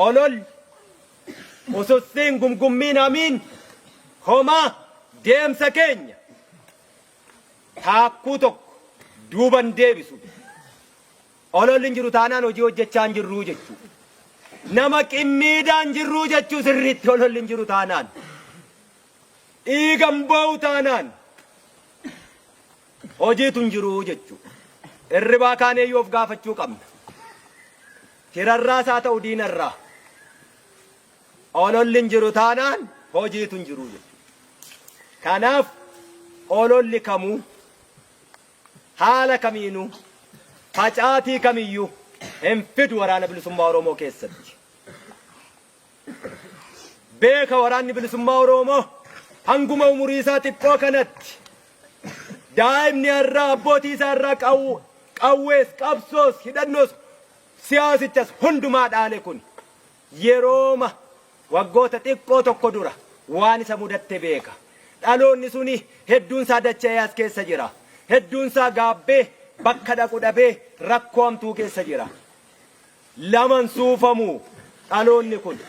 Ololli, usussiin, gumgummiin, hamiin homaa deemsa keenya taakkuu tokko duuban deebisu. Ololli hin jiru taanaan hojii hojjechaa hin jirruu jechuu. Nama qimmiidaa hin jirruu jechuu sirriitti ololli hin jiru taanaan. Dhiiga hin boo'u taanaan hojiitu hin jiru jechuu. Irribaa kaanee of gaafachuu qabna. Firarraas haa ta'u diinarraa. Ololli hin jiru taanaan hojiitu hin jiru jechuudha. Kanaaf ololli kamuu haala kamiinuu facaatii kamiyyuu hin fidu Waraana Bilisummaa Oromoo keessatti. Beeka, Waraanni Bilisummaa Oromoo hanguma umurii isaa xiqqoo kanatti daa'imni har'aa abbootii isaa irraa qawwees, qabsoos, hidhannoos, siyaasichas hundumaa dhaale kun yerooma waggoota xiqqoo tokko dura waan isa mudatte beeka. Dhaloonni suni hedduun isaa dacha'ee as keessa jira. Hedduun isaa gaabbee bakka dhaqu dhabee rakkoo hamtuu keessa jira. Laman suufamu dhaloonni kun.